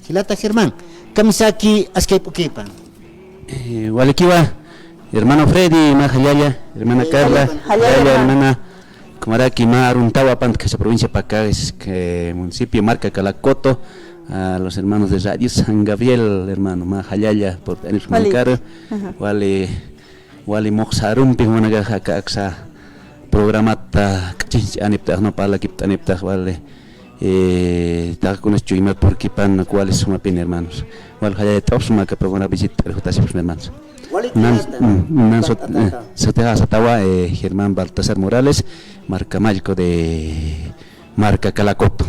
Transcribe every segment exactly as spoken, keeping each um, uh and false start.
Jilata Germán, kamisaki askayp'ukipan. Eh, walikiwa, hermano Freddy, mä jallalla, hermana Carla, jallalla, jallalla, hermano. Hermana, kumaraki mä aruntawa pantkhasa provincia Pacajes, municipio Marca Calacoto, a los hermanos de Radio San Gabriel, hermano, mä jallalla, por tener. Wali. Ajá. Wali, wali muxsa arumpi jumanakaxa aka aksa programata k'achinch'aniptax, no, parlakipt'aniptax, wali. Eh, taqi kunas chuymat purkipan, wali sumapin, hermanos. Wali jallalla t'uqsma aka programa visit'ar jutasipas, hermanos. Wali nan, jilata, mm, nan sut, eh, sutixa satawa, eh, Germán Baltasar Morales, markamallku de Marca Calacoto.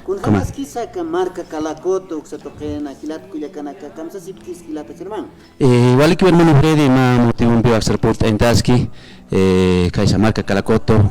Kunjamaskisa aka Marca Calacoto, uksa tuqina, jilat kullakanaka, kamsasipkis jilata Germán. Eh, walikiwa hermano Freddy, mä motivompiwa aksar purt'añtaski, eh, kaysa Marca Calacoto,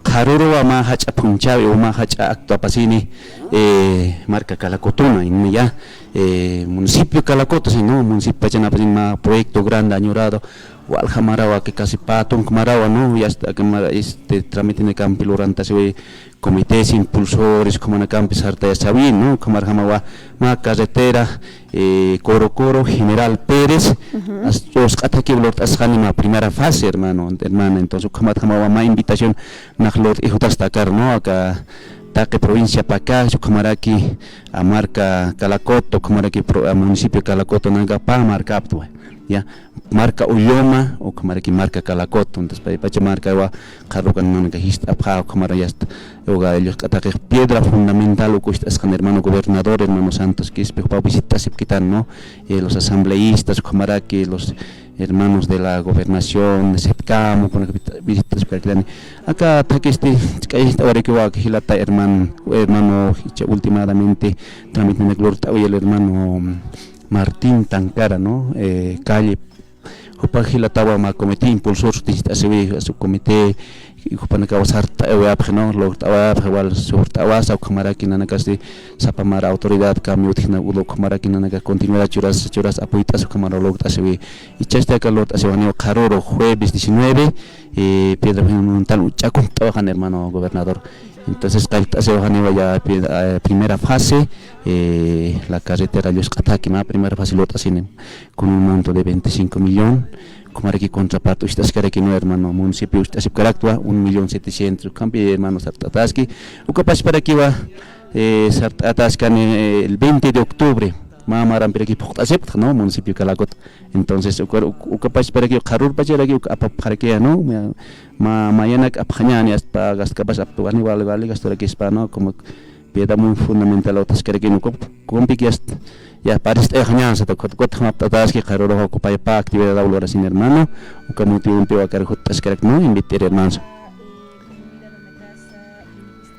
qharüruwa mä jach'a phunchhäwi, o mä jach'a acto apasini, eh, Marca Calacotona, inmaya, eh, municipio Calacoto, sino municipio pachanapasini mä proyecto grande añorado, walja marawa que casi patunk marawa, ¿no? Ya está, que mara, este, tramitinekampi lurantasiwi, comités impulsores, ukhamakampi sartayasawi, ¿no? Ukhamarjamawa mä carretera, eh, Corocoro, General Pérez, ujú, as-, usq'ataki lurt'asxani mä primera fase, hermano, hermana. Entonces, ukhamatjamawa mä invitación nax lurt'ijutasta akar, ¿no? Aka taqi provincia Pacajes, ukhamaraki a Marca Calacoto, ukhamaraki pro-, a municipio Calacoto, nanaka pä markaptwa, ya. Marca Ulluma, ukhamaraki Marca Calacoto, entonces, paypacha markawa, qharürukan nanaka jist'apxä, ukhamara ya está, uka llusk'a taqix piedra fundamental, uka ist'asxan hermano gobernador, hermano Santos Quispe, jupaw visit'asipkitan, ¿no? Eh, los asambleístas, ukhamaraki los hermanos de la gobernación, de SEDCAM, ukhamaraki visit'asipkarakitani. Aka thakisti, ch'ayist'awarakiwa, jilata herman-, hermano, jichha últimamente, tramitinak lurt'awi el hermano, Martín Tancara, ¿no? Eh, calle, jupa jilatawa mä comité impulsor sutist'asiwi, subcomité, jupanakawa sart'awayapxi, ¿no? Lurt'awayapxi, wal surt'awasa, ukhamaraki nanakasti sapa mara autoridad cambio utjina, ukhamaraki nanaka continuidad churas, churas apoyt'as, ukhamara lurt'asiwi. Jichhasti aka lurt'asiwaniwa qharüru jueves diecinueve, eh, piedra fundamental uch'akunt'awaxan, hermano gobernador. Entonces, qallt'asiwaniwa ya pri-, eh, primera fase, eh, la carretera llusk'ataki, mä primera fase lurt'asini, con un monto de veinticinco millón. Ukhamaraki contraparte ucht'askaraki, ¿no, hermano? Municipio ucht'asipkaraktwa, un millón setecientos. Ukhampi, hermano, sart'ataski. Ukapachparakiwa, eh, sart'ataskani, eh, el veinte de octubre. Mä marampiraki phuqt'asipkta, ¿no? Municipio Calacoto. Entonces, uka, uka, ukapachparakiw qharürpacharaki, uka apapxarakiya, ¿no? Ma, ma, mayanak apxañäni, hasta, hasta capaz aptuwani, wali, wali, gasturakispa, ¿no? Como piedra muy fundamental, utaskaraki, ¿no? Kum-, kumpiki hasta, ya, parist'ayaxañän, sata, kut, kut, jamapt'ataski, qharüruxa, ukapayapa, actividad, lurasin, hermano, uka motivompiwa akar jut'askarak, ¿no? Invitar, hermanos.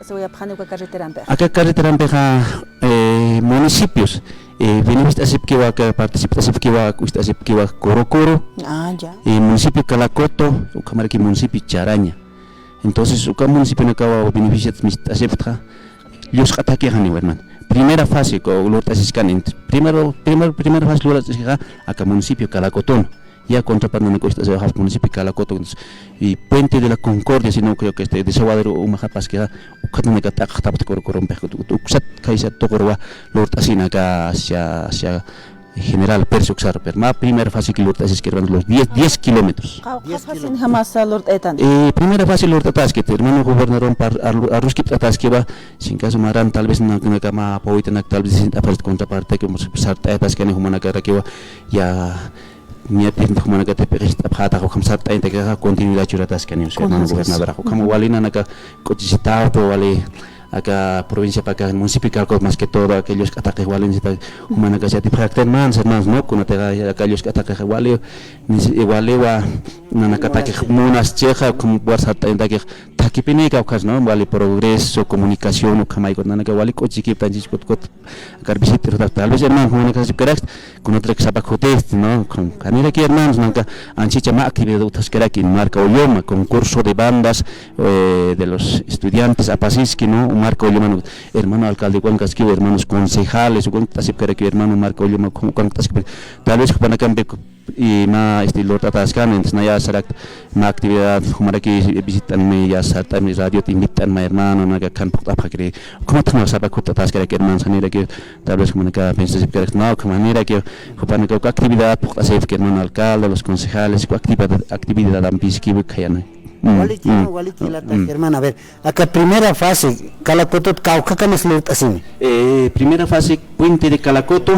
Sawayapxani uka carreterampixa. Aka carreterampixa, eh, municipios, eh, beneficiasipkiwa, aka participasipkiwa, ucht'asipkiwa Corocoro, ah, ya, eh, municipio Calacoto, ukhamaraki municipio Charaña. Entonces, uka municipionakawa beneficiat mist'asipxta, llusk'atakixaniwa, hermano. Primera fase, ko, lurt'asiskan, ent-, primero, primero, primera fase lurt'asixa, aka municipio Calacotona. Ya contraparte nanaka ucht'asiwayapxi municipio Calacoto, entonces, y Puente de la Concordia, sino creo que este desaguadero umaxa paskixa, ukhat nanaka t'aqxtapxta Corocorompi, uksat kaysa tuqurwa lurt'asina aka hacia, hacia General Pérez uksarpi. Mä primera fase que lurt'asiski, hermanos, los diez, diez kilómetros. Qawqha fasen jamasa lurt'aytan. Eh, primera fase lurt'ataski, hermano gobernador par-, arru-, arruskipt'ataskiwa, sin caso maran tal vez nanaka mä pawitanak tal vez sin aparece contraparte que sart'ayataskani jumanakarakiwa, ya, ñatix jumanakatix p'iqist'apxätax, ukham sart'añatakixa continuidad churataskani, o sea, hermano gobernador, ukham wali nanaka k'uchisitawtu, wali aka provincia Pacajes, municipio Calcot, más que todo, aka llusk'ataqix wali necesita, jumanakax yatipxaraktan, hermanos, hermanos, ¿no? Kunatixa aka llusk'ataqix wali, nece-, waliwa nanakatakix munaschixa, ukham wal sart'añatakix thakipinïka ukhas, ¿no? Wali progreso, comunicación, ukhamayku nanaka wali k'uchikiptanchis kut, kut, akar visit'irutax, tal vez hermano, jumanakasipkarakta, kunatrak sapak jutist, ¿no? Con, kaniraki hermanos, nanaka anchicha mä actividad utjaskaraki, Marca Ulluma, concurso de bandas, eh, de los estudiantes, apasiski, ¿no? Marca Ulluma, ¿no? Hermano alcalde, ukankaskiw, hermanos concejales, ukankt'asipkaraki, hermano Marca Ulluma, ukankt'asipkaraki, tal vez jupanakampi, y mä, este, lurt'ataskan, entonces, naya sarakta, mä actividad, jumaraki visit'anmi, ya, sart'ani radiot invit'an mä hermano, nanaka kan phuqt'apxakiri. Ukhamatak mä sapa kut'ataskarak hermano, janirakiw, tal vez jumanaka pensasipkarak, no, ukham janirakiw, jupanaka uka actividad phuqt'asipki hermano alcalde, los concejales, uka actividad, actividad ampiskiwi khayana. Mm, walikiw, mm, walikiw jilata, mm, hermano. A ver, aka primera fase, Calacotot kawkhakamas lurt'asini. Eh, primera fase, puente de Calacoto,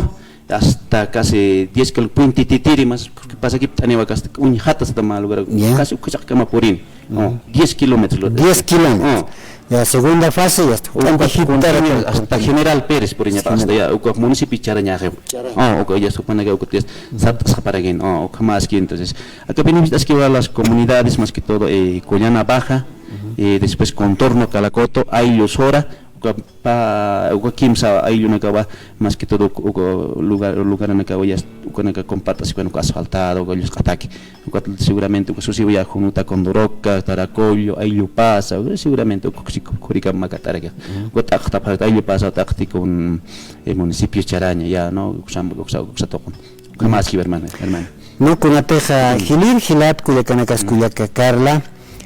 hasta casi diez kil-, puente Titiri, más, creo que pasakipt'aniwa, hasta uñjata, hasta mal lugar, ya, casi ukachakama purini. Oh, mm, diez kilómetros lo diez kilómetros. Oh. Ya, segunda fase, ya está. Uka continua hasta General Pérez, por ejemplo, hasta ya, uka municipio Charaña, jefe. Charaña. Oh, uka ya, supanaka, uka ya, mm, sart'asqa para quien. Oh, uka más que entonces. Acá venimos, es que va a las comunidades, más que todo, eh, Collana Baja, ujú, eh, después Contorno Calacoto, Ayllu Sora, uka pa, uka kimsa ayllunakawa, más que todo, uka, uka lugar, lugaranakawa ya, ukanaka compartas, uka asfaltado, uka llusq'ataki, uka seguramente, uka susiwa ya Junuta, Condoroca, Taracollo, Ayllu Pasa, uka seguramente, uka si, kurika makat'araki. Ujú. Uka t'aqta, Ayllu Pasa, t'aqti con, eh, municipio Charaña, ya, ¿no? Uksa, uksa, uksa toqon. Uka más que hermano, hermano. No, kunatixa, mm, jilïr, jilat, kullakanakas, mm, kullaka Carla,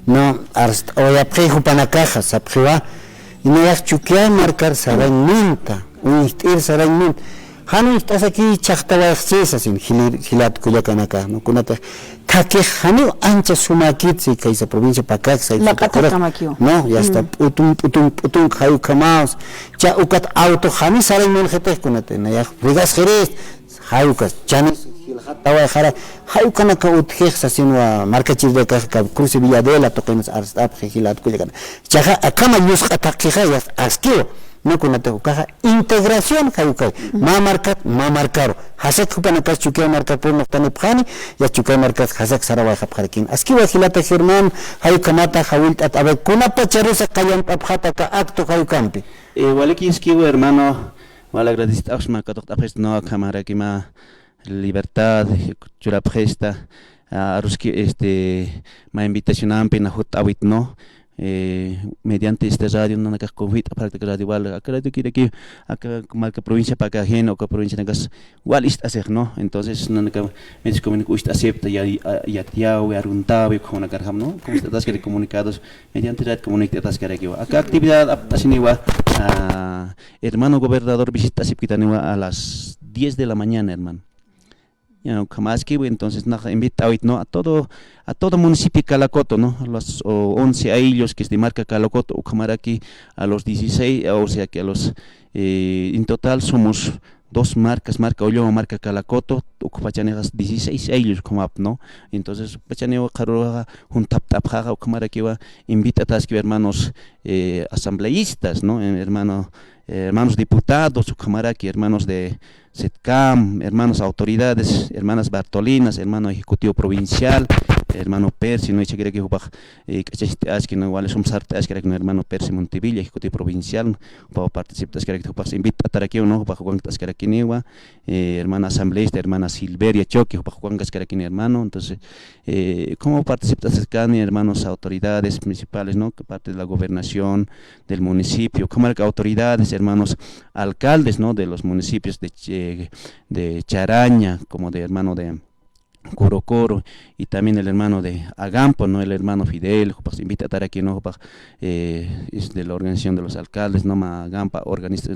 no, arst'awayapxi jupanakaxa, sapxiwa, inayax Chukiyaw markar sarañ munta, uñjt'ir sarañ munta. Jan uñjt'asaki chhaqtawayxchi sasin, jilïr, jilat, kullakanaka, no, kunatix, thakix janiw ancha sumäkitsi, khaysa provincia Pacajes, laq'atakamakiw. No, ya está, mm, p'utun, p'utun, p'utun, jay ukhamaws. Cha ukat auto jani sarañ munxitix kunati, nayax, rigasxiris, jay ukas, chanis, jiljatawayxara, jay ukanaka utjix sasinwa markachirinakaxa, cruce Villa Adela, tuqinas arst'apxi, jilat, kullakana. Chaxa, akhama llusq'a thaqixa, ya askiwa. No, kunatix ukaxa integración, jay ukay. Mä markat, mä markaru. Jasak jupanakas Chukiyaw markar purnuqtanipxani, ya Chukiyaw markat jasak sarawayxapxarakini. Askiwa jilata Germán, jay ukhamata, jawillt'at, a ver, kunapacharusa qallant'apxata aka acto jay ukampi. Eh, waliki askiwa, hermano, wal agradecit'apxsma katuqt'apxista, no, akhamaraki mä libertad churapxista, a, aruski, este, mä invitacionampi na jutt'awit, no, eh, mediante este radio, nanakax convit'apxarakta radio wal, aka radiokiraki, aka marka provincia Pacajina, aka provincianakas wal ist'asix, no. Entonces, nanaka medios comunicación ist'asipta, ya, ya, yatiyawi, aruntawi, ukhamakarjam, no, como ist'ataskiri comunicados, mediante radio comunicación ist'ataskarakiwa. Aka actividad apt'asiniwa, a, hermano gobernador visit'asipkitaniwa a las diez de la mañana, hermano. Ya, ukhamaskiwi, entonces, nax invit'awit, ¿no? A todo, a todo municipio Calacoto, ¿no? A los, o, once ayllus que es de marca Calacoto, ukhamaraki a los dieciséis, o sea que a los, eh, en total somos dos marcas, marca Olloma, marca Calacoto, ukpachanixas dieciséis ayllus ukhamap, ¿no? Entonces, pachaniwa qharüruxa junthapt'apxaxa, ukhamarakiwa invit'ataskiwa hermanos, eh, asambleístas, ¿no? Eh, hermano, eh, hermanos diputados, ukhamaraki hermanos de SETCAM, hermanos autoridades, hermanas Bartolinas, hermano ejecutivo provincial, hermano Percy, ¿no? Ichhakiraki jupax, eh, k'achachit'aski, ¿no? Wali sum sart'askiraki, ¿no? Hermano Percy Montevilla, ejecutivo provincial, jupax participt'askiraki, jupax invit'atarakiw, ¿no? Jupax jukankt'askarakiniwa, eh, hermana asambleísta, hermana Silveria Choque, jupax jukankaskarakini, hermano. Entonces, eh, como participt'askani, hermanos autoridades municipales, ¿no? Que parte de la gobernación, del municipio, como autoridades, hermanos alcaldes, ¿no? De los municipios de Ch-, de Charaña, como de hermano de Corocoro, y también el hermano de Agampa, ¿no? El hermano Fidel, jupax invit'ataraki, ¿no? Jupax, eh, es de la organización de los alcaldes, ¿no? Mä Agampa organista,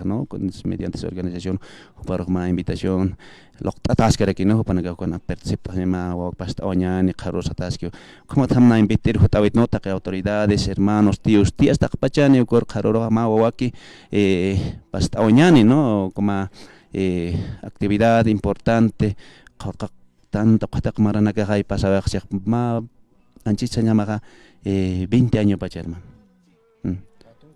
¿no? Con, mediante su organización, juparux mä invitación, luqt'ataskaraki, ¿no? Jupanakax ukan participt'asima, wawak past'awañani, qharürusataskiw. Ukhamatam na invit'ir jutt'awit, ¿no? Taqi autoridades, hermanos, tíos, tías, taqpachani, ukur qharüruxa mä wawaki, eh, past'awañani, ¿no? Como, eh, actividad importante, qhawqaq tanta qhutaq maranakaxay pasawayxchix mä anchhit sañamaxa, eh, veinte añopacha, hermano. Mm.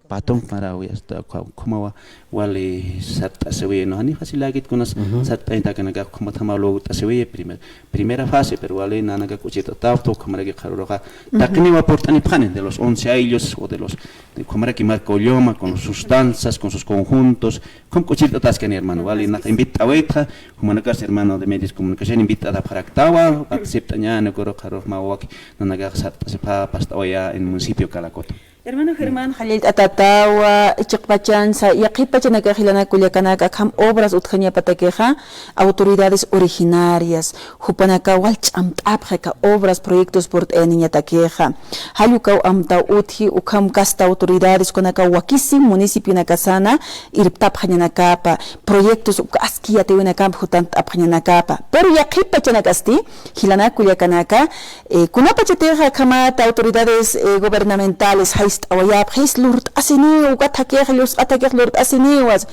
Patun marawi, hasta ukha-, ukhamawa wali sart'asiwi, ¿no? Jani fácil akit kunas, ujú, sart'añatakanakax ukhamatam logrt'asiwi, primer-, primera fase, pero wali nanaka k'uchirt'atapxta, ukhamaraki qharüruxa, ujú, taqiniwa purt'anipxani, de los once ayllus, o de los, de ukhamaraki marca Olloma, con sus danzas, con sus conjuntos, ukham k'uchirt'ataskani, hermano, wali nax invit'awaytxa, jumanakas, hermano de medios de comunicación, invit'atapxaraktawa, participt'añani, ukur qharürux mä wawaki, nanakax sart'asipxä, past'awayä en municipio Calacoto. Hermano Germán, jallallt'atatawa, chiqpachansa, yaqhipachanakax jilanaka kullakanaka akham obras utjañapatakixa, autoridades originarias, jupanakaw wal ch'amt'apxi aka obras, proyectos purt'ayaniñatakixa. Jall ukaw amtaw utji, ukham kasta autoridades, ukanakaw wakisi municipionakasana irptapxañanakapa, proyectos uka aski yatiyawinakampi jutant'apxañanakapa. Pero yaqhipachanakasti, jilanaka kullakanaka, eh, kunapachatix akhamat autoridades, eh, gubernamentales jayt'awayapxi, jis lurt'asiniw, uka thakix, llusq'a thakix lurt'asiniwas.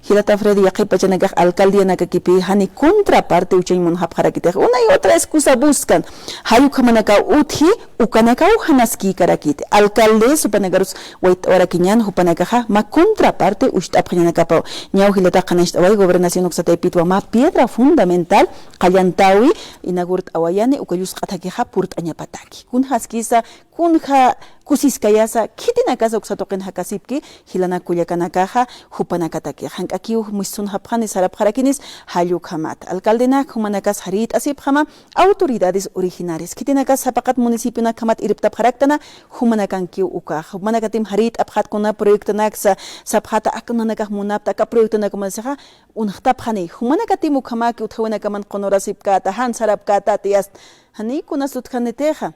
Jilata Freddy, yaqhipachanakax alcaldianakakipi jani contraparte uchañ munxapxarakitix. Una y otra excusa buscan. Jall ukhamanakaw utji, ukanakaw janaskïkarakiti. Alcaldes, jupanakarus wayt'awarakiñan, jupanakaxa mä contraparte ucht'apxañanakapaw. Ñaw jilata qhanañcht'away, gobernación uksa taypitwa mä piedra fundamental qallantawi inagurt'awayani, uka llusq'a thakixa purt'añapataki. Kunjaskisa, kunja kusiskayasa, khitinakasa uksa tuqin jakasipki, jilanaka kullakanakaxa, jupanakatakix. Jank'akiw misunxapxani sarapxarakinis, jall ukhamat. Alcaldenak jumanakas jarït'asipxama, autoridades originarias. Khitinakas sapaqat municipionakjamat irptapxaraktana, jumanakankiw ukax. Jumanakatim jarït'apxat kuna proyectonaksa, sapxata aka nanakax munapta, aka proyectonak munasixa, unxtapxani. Jumanakatim ukhamaki utjawinakaman qunurasipkäta, jan sarapkätati, yast. Jani kunas utjanitixa.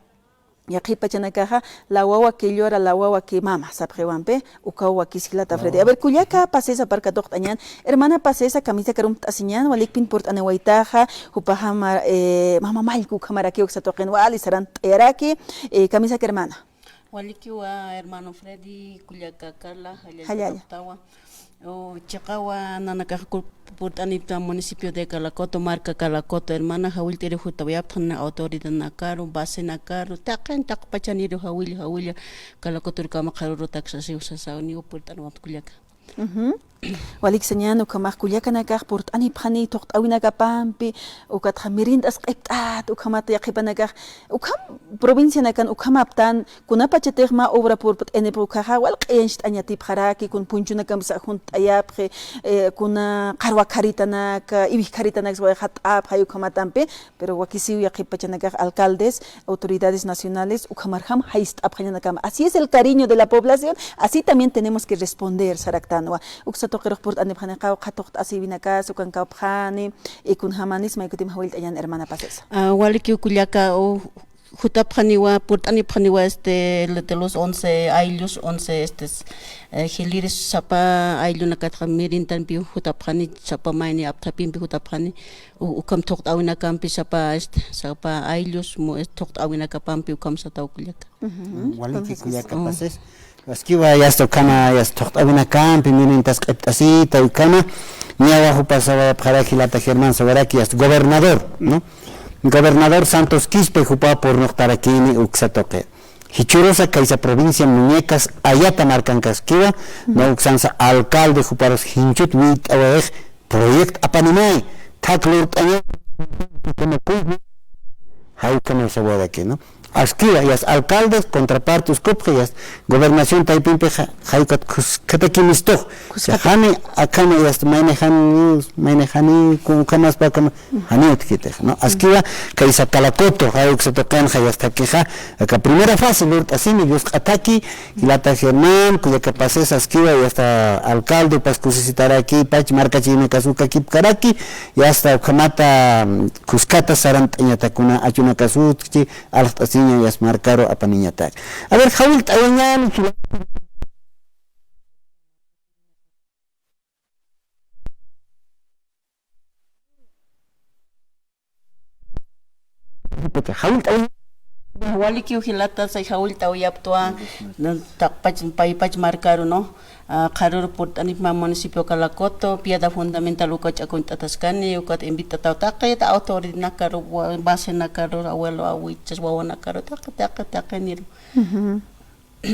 Yaqhipachanakaxa, la wawa que llora, la wawa que mama, sapxiwampi, ukaw wakis jilata Freddy. A ver, kullaka Pasesa, pä katuqt'añan, hermana Pasesa, kamisakar umt'asiñan, walikpin purt'aniwaytaxa, jupaxa ma-, eh, mama mallku ukhamarakiw uksa tuqin wali sarant'ayaraki, eh, kamisaka hermana. Walikiwa, hermano Freddy, kullaka Carla, jallalla. Jallalla. Chiqawa nanakax ku-, purt'anipta municipio de Calacoto, marca Calacoto, hermana, jawillt'iri jutawayapxani autoridadnakaru, basenakaru, taqin taqpachaniru jawill, jawilla, Calacotor kama qharüru taksasiw sasawniw purt'aniwamta kullaka. Ujú. Walik sañan, ukhamax kullakanakax purt'anipxani thuqt'awinakapampi, ukatxa mirint'as q'ipt'at, ukhamat yaqhipanakax, ukham provincianakan ukhamaptan, kunapachatix mä obra purt'anipxi ukhaxa, wal q'iyancht'añatipxaraki, kun punchunakamsa junt'ayapxi, eh, kuna qarwa kharitanak, iwij kharitanak swayxat'apxay ukhamatampi, pero wakisiw yaqhipachanakax alcaldes, autoridades nacionales, ukhamarjam jayt'apxañanakama. Así es el cariño de la población, así también tenemos que responder, saraktanwa. Uksa tuqirux purt'anipxani qawqha thuqt'asiwinakas, ukan kawpxani, y kunjamanis maykutim jawillt'añan hermana Pasesa. Ah, walikiw kullaka, u-, jutapxaniwa, purt'anipxaniwa, este, de los once ayllus, once, este, eh, jilïris sapa ayllunakatxa mirintanpiw jutapxani, sapa mayni apthapimpi jutapxani, u-, ukham thuqt'awinakampi sapa, este, sapa ayllus, mu-, este, thuqt'awinakapampi ukham sataw kullaka. Ujú. Waliki kullaka Pasesa. Askiwa, yasta ukhama, yasta thuqt'awinakampi mirintas q'ipt'asita, ukhama, niyawa jupa sawayapxaraki jilata Germán sawaraki, yasta gobernador, ¿no? Gobernador Santos Quispe jupa purnuqtarakini uksa tuqi. Jichhürusa kaysa provincia Muñecas Ayata markankaskiwa, ¿no? Uksansa alcalde juparus jinchhut wiyt'awayix proyecto apanimay, thak lurt'aña, jay ukhamay sawaraki, ¿no? Askiwa, yasta alcaldes, contraparte uskupxi, yasta gobernación taypimpi ja-, jay ukat khuskataki mistux. Khuskata. Jani, akhama, yasta mayni jani, mayni jani, kun ukhamaspa ukhama, jani utjkitix, ¿no? Askiwa, kaysa Calacoto, jay uksa tuqinxa, yasta jakixa, aka primera fase lurt'asini, llusq'a thaki, jilata Germán, kullaka Pasesa, askiwa, yasta alcalde, upas kusisitaraki, pach markachirinakasutakipkaraki, yasta ukhamata, mm, khuskata sarant'añatakuna, achunakasutki, alxt'asiña, yasta markaru apaniñatak. A ver, jawillt'awiñäni, jila- Jawillt'awi. Walikiw jilata, say jawillt'awiyaptwa, taqpach, paypach markaru, ¿no? Ah, qharüru purt'anipxam municipio Calacoto, piedra fundamental uka ch'akuñt'ataskani, ukat invitataw taqi, ta autoridadnakaru, wa-, basenakaru, abuelo, awichas, wawanakaru, taqi, taqi, taqiniru. Ujú.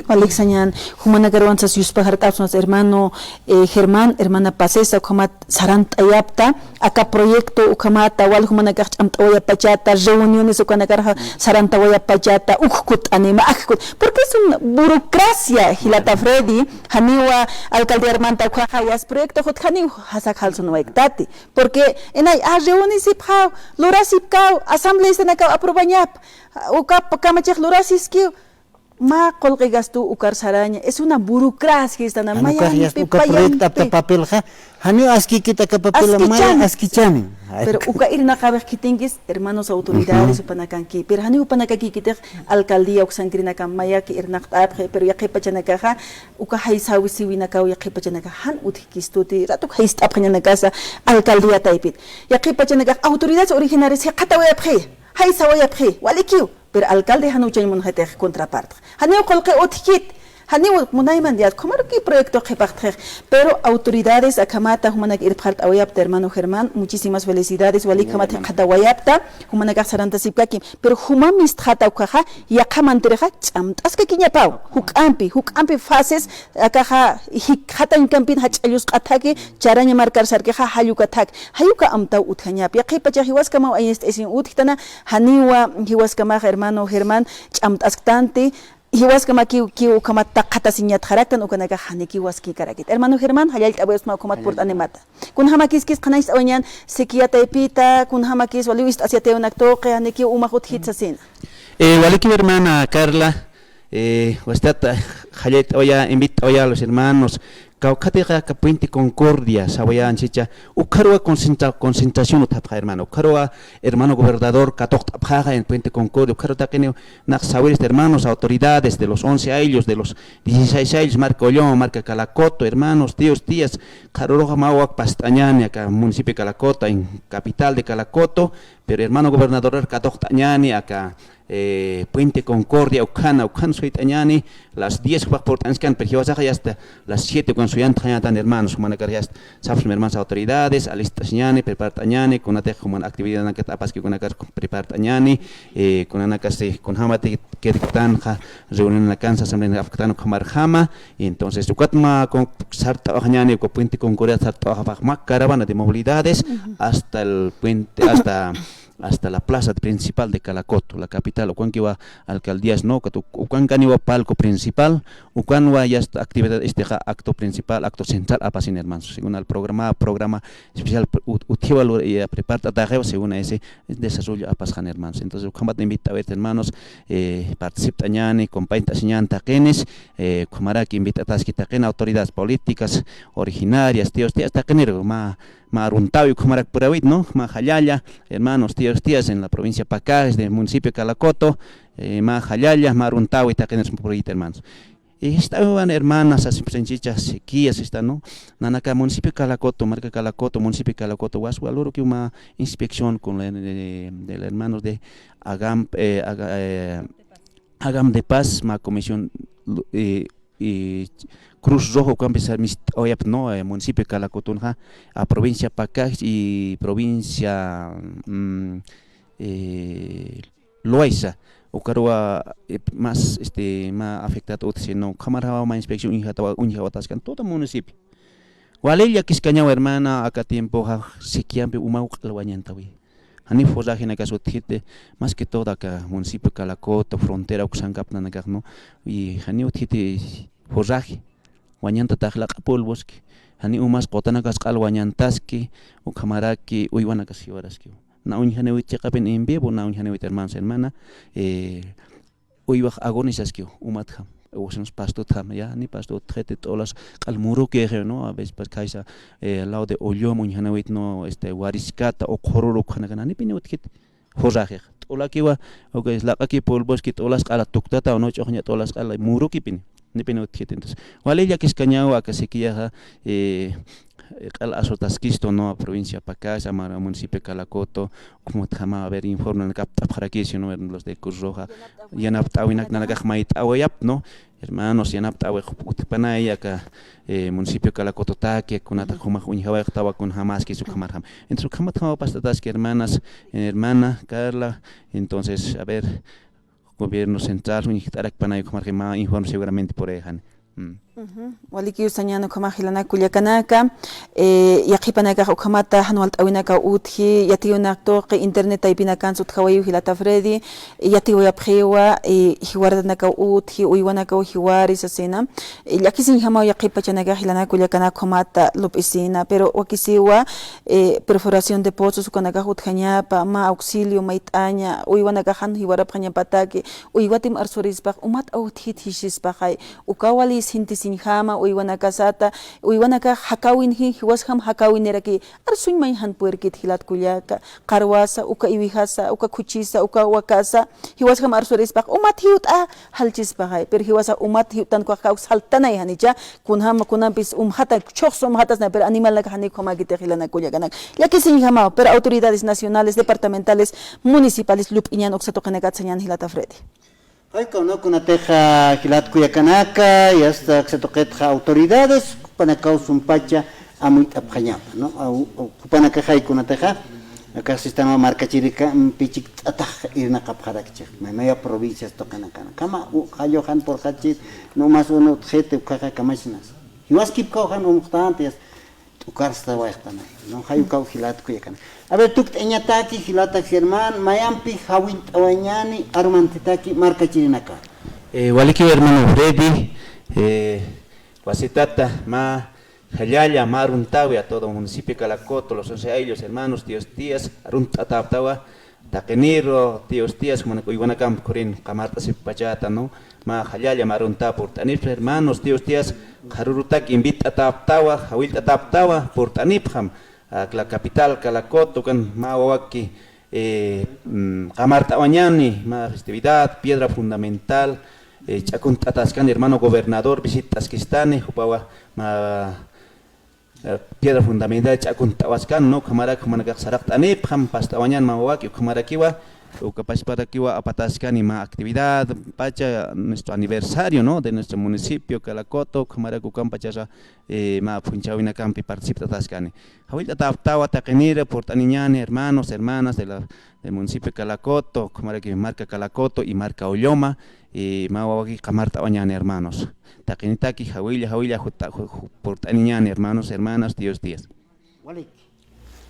Walik sañan, jumanakaruwan sas yuspajart'apxsmas hermano, eh, Germán, hermana Pasesa, ukhamat sarant'ayapta, aka proyecto ukhamata, wal jumanakax ch'amt'awayapachata, reuniones ukanakar sarantawayapachata, uk kut'anima, ak kut-, porque es una burocracia, jilata Freddy, janiwa alcaldía hermanta ukhaxa, yasta proyecto jut janiw jasak jalsunwayaktati, porque inay, ah, reuniripxaw, lurasipkaw, asambleastanakaw aprobañap, ukap kamachix lurasiskiw, Mä qullqi gasto ukar saraña, es una burocracia, estana. Jan ukax yasta uka proyecto apta papelxa, janiw askikit aka papel, maya askichani. Pero uka irnaqawix khitinkis, hermanos autoridades, jupanakanki. Pero janiw jupanakakikitix alcaldía uksankirinakan mayaki irnaqt'apxi, pero yaqhipachanakaxa, uka jaysawi siwinakaw yaqhipachanakax jan utjkistuti, ratuk jayst'apxañanakasa alcaldía taypit. Yaqhipachanakax autoridades originarias jikxatawayapxi, jaysawayapxi, walikiw. Pero alcalde jan uchañ munxitix contrapartx. Janiw qullqi utjkit, janiw munayman ya, ukhamaraki proyecto qhipaqtxix. Pero autoridades akhamata jumanak irpxart'awayapta, hermano Germán, muchísimas felicidades, walik ukhamat jikxatawayapta, jumanakax sarantasipkakim. Pero juma mistxata ukaxa, yaqha mantirixa, ch'amt'askakiñapaw, juk'ampi, juk'ampi fases, akaxa, jikxatañkampin jach'a llusq'ataki, charaña markar sarkixa, jall ukatak, jay uka amtaw utjañap. Yaqhipachax jiwaskamaw añast'isin utjtana, janiwa jiwaskamax hermano Germán ch'amt'asktanti, jiwaskamakiw kiw ukhamat taqatasiñatxaraktan ukanakax janikiw waskïkarakit. Hermano Germán, jallallt'awayasma ukhamat purt'animata. Kunjamakis qhanañcht'awañan sequía taypita, kunjamakis waliw ist'asiyatayunak tuqi, janikiw umax utjit sasina. Eh, walikiw hermana Carla, eh, wastat, jallallt'awaya, invitt'awaya a los hermanos, kawkhatixa aka Puente Concordia, sawaya anchicha, ukharuwa concentra-, concentración utjapxa, hermano, ukharuwa hermano gobernador katuqt'apxaxa en Puente Concordia, ukharu taqini nax sawirista hermanos, autoridades de los once ayllu, de los dieciséis ayllu, marka Ulloma, marka Calacoto, hermanos, tíos, tías, qharüruxa mä wak past'añäni aka municipio de Calacoto, en capital de Calacoto, pero hermano gobernador katuqt'añäni aka eh, Puente Concordia, ukhana, ukhana suyt'añäni, las diez jupax purt'añaskan, pero jiwasaxa ya hasta las siete ukan suyantxañätan, hermanos, jumanakar ya hasta, sapxsma hermanos autoridades, alist'asiñäni, prepart'añäni, kunatix juman actividadnakat apaski ukanakar prepart'añäni, eh, kunanakas, eh, kunjamati quedktanxa, reunionakansa, asambleanakansa apktan ukhamarjama, y entonces, ukat mä con-, sart'awaxañäni, uka Puente Concordia sart'awaxapax mä caravana de movilidades, hasta el puente, hasta hasta la plaza principal de Calacoto, la capital, ukankiwa alcaldías, ¿no? Ukat uk-, ukankaniwa palco principal, ukanwa ya hasta actividad, este, ja, acto principal, acto central, apasin, hermanos. Según al programa, programa especial, ut-, utjiwa lur-, eh, prepart'ataxiwa, según a ese desarrollo apasxan, hermanos. Entonces, ukhamat invitawayta, hermanos, eh, participt'añäni, compañt'asiñäni taqinis, eh, ukhamaraki invit'ataski taqin autoridades políticas originarias, tíos, tías, taqinir, mä, mä aruntawi ukhamarak purawit, ¿no? Mä jallalla, hermanos, tíos, tías, en la provincia Pacajes, del municipio Calacoto, eh, mä jallalla, mä aruntawi taqinir purawit, hermanos. Y esta, hermanas, así, pues, en chicha, sequías, esta, ¿no? Nanaka municipio Calacoto, marka Calacoto, municipio Calacoto, was, waluru que una inspección con la, eh, del hermano de Agam, eh, Aga-, eh, Agam de Paz, mä comisión, eh, eh, Cruz Roja, ukampi sart'awayapta, ¿no? Eh, municipio Calacotunxa, a provincia Pacajes y provincia, mm, eh, Loayza, ukaruwa, eh, más, este, mä afectado utji, ¿no? Ukhamarjawa mä inspección uñjatawa-, uñjawataskan todo municipio. Wali llakiskañaw, hermana, aka tiempoxa sequíampi umaw q'al wañantawi. Jani forrajinakas utjiti, más que todo aka municipio Calacoto, frontera uksankap nanakax, ¿no? Y jani utjiti forraje, wañantatax laq'a polvoski. Jani umas qutanakas q'al wañantaski, ukhamaraki uywanakas jiwaraski. Na uñjaniwit chiqapin en vivo, na uñjaniwit, hermanos, hermana, eh, uywax agonizaskiw, umatjam, o sea, pastutjam, ya, ni pastut, jete t'ulas q'al muruki, ¿no? A veces, pues, kaysa, eh, al lado de Ulloma uñjanawit, ¿no? Este, Wariskata, o Qhururu, ukhanakana, ni pini utjit, forrajex. T'ulakiwa, okay, laq'aki polvoski t'ulas q'ala tuktata, o no, ch'uxña t'ulas q'ala muruki pini, ni pini utjit. Entonces, wali llakiskañaw aka sequíaxa, eh, q'al azotaskistu, ¿no? Provincia Pacajes, amar municipio Calacoto, como tjama, a ver, informe, kapt'apxarakisi, ¿no? Los de Cruz Roja, yanapt'awinak nanakax mayt'awayap, ¿no? Hermanos, yanapt'awi utjpanay aka, eh, municipio Calacototaki, kunata jumax uñjawayxtawa kunjamaskis ukhamarjam. Entonces, ukhamat jama past'ataski, hermanas, hermana Carla, entonces, a ver, gobierno central, uñjt'arakpanay ukhamarjam, informe seguramente por ahí, ¿no? Mm. Ujú. Walikiw sañäni ukhamax jilanaka kullakanaka, eh, yaqhipanakax ukhamata jan walt'äwinakaw utji, yatiyunak tuqi internet taypinakansa utjawayiw jilata Freddy, yatiwayapxiwa, eh, jiwaratanakaw utji, uywanakaw jiwari sasina, eh, llakisiñjamaw yaqhip pachanakax jilanaka kullakanaka ukhamata lup'isina, pero wakisiwa, eh, perforación de pozos ukanakax utjañapa, mä auxilio mayt'aña, uywanakax jan jiwarapxañapataki, uywatim arsurispax, umat awtjit jisispaxay, uka wali sintisiñjama, uywanakasata, uywanakax jakäwinji, jiwasjam jakäwiniraki, arsuñ mayjan puerkit jilat kullaka, qarwasa, uka iwijasa, uka khuchisa, uka wakasa, jiwasjam arsurispax, umat jiwt'a, jalchispaxay, pero jiwasa umat jiwt'ankuxka uk saltanay janicha, kunjama kunampis umxata, chhuxs umxatasna, pero animalnaka janiw ukhamäkiti jilanaka kullakanaka. Llakisiñjamaw, pero autoridades nacionales, departamentales, municipales, lup'iñan uksa tuqinakat sañäni jilata Freddy. Jay, ukaw, ¿no? Kunatixa jilat kullakanaka, y hasta uksa tuqitxa autoridades, jupanakaw sumpacha amuyt'apxañapa, ¿no? Aw, aw, jupanakaxay kunatixa, akax sistema markachirikampi chikt'atax irnaqapxarakchix, may, maya provincias tuqinakana. Kama, u, jallu jan purxachit, no más uno utjiti, ukaxa kamachnas. Jiwaskipkaw jan umxtänti, yasta, t'ukarstawayxtanay, ¿no? Jay, ukaw jilat kullakanaka. A ver, tukt'añataki, jilata Germán, mayampi jawillt'awañäni arumantitaki markachirinaka. Eh, walikiw hermano Freddy, eh, wasitata, mä jallalla, mä aruntäwi a todo municipio Calacoto, los once ayllu, hermanos, tíos, tías, arunt'atäptawa, taqiniru, tíos, tías, jumanaka uywanakamp khurin qamart'asipxpachäta, ¿no? Mä jallalla, mä aruntäw purt'anipxam, hermanos, tíos, tías, qharürutak invit'atäptawa, jawillt'atäptawa, purt'anipxam, a, la capital, Calacoto, ukan mä wawaki, eh, mm, qamart'awañäni, mä festividad, piedra fundamental, eh, ch'akunt'ataskani, hermano gobernador, visitt'askistani, jupawa, mä, eh, piedra fundamental ch'akunt'awaskan, ¿no? Ukhamarak jumanakax saraqt'anipxam, past'awañän mä wawaki, ukhamarakiwa, uka pachparakiwa apataskani mä actividad, pacha, nuestro aniversario, ¿no? De nuestro municipio, Calacoto, ukhamarak ukampachasa, eh, mä phunchhäwinakampi participt'ataskani. Jawillt'atäptawa taqiniri, purt'aniñäni, hermanos, hermanas de la, del municipio Calacoto, ukhamaraki marka Calacoto y marka Ulluma, y mä wawaki qamart'awañäni, hermanos. Taqinitaki jawilla, jawilla juta-, ju-, ju-, purt'aniñäni, hermanos, hermanas, tíos, tías. Waliki.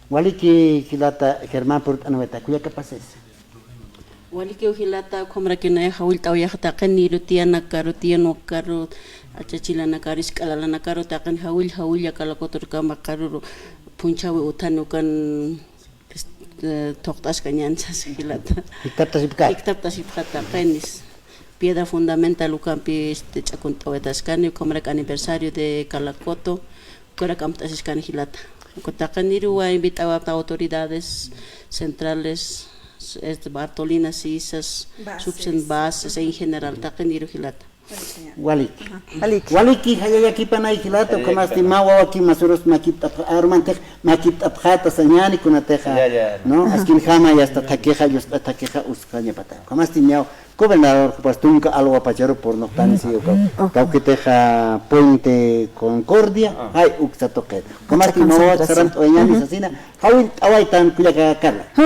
Waliki, jilata Germán, purt'aniwayta, kullakapasisa. Walikiw jilata, ukhamarakiw nayax jawillt'awayaxa taqiniru tiyanakaru, tiyanwakaru, achachilanakaru, isk'alalanakaru, taqin jawill, jawilla Calacotorkama qharüru phunchhäwi uthani ukan, este, thuqt'askañäni sasa jilata. Jikt'aptasipkta. Jikt'aptasipkta taqinis. Piedra fundamental ukampi, este, ch'akunt'awaytaskani, ukhamarak aniversario de Calacoto, ukarak amt'asiskani jilata. Uka taqiniruwa invit'awapta autoridades centrales, este, Bartolina Sisas, bases, subsen bases, en general, taqiniru jilata. Waliki. Ajá. Waliki. Waliki, jallalla kipanay jilata, jallalla ukhamasti kipanay. Mä wawaki masurus makipt'apxa, arumantix makipt'apxäta sañäni kunatixa, jallalla, ¿no? Ajá. Askinjama, yasta, thakixa, llusqa thakixa, uskañapata. Ukhamasti niyaw, gobernador, jupas tunka alwa pacharu purnuqtani, sí, uka, ujú, kawkitixa Puente Concordia, ah, jay, uksa tuqit. Ukhamasti uksa mawawak concentración. Sarant'awayañäni, ujú, sasina, jawillt'awaytan kullaka Carla. Juk,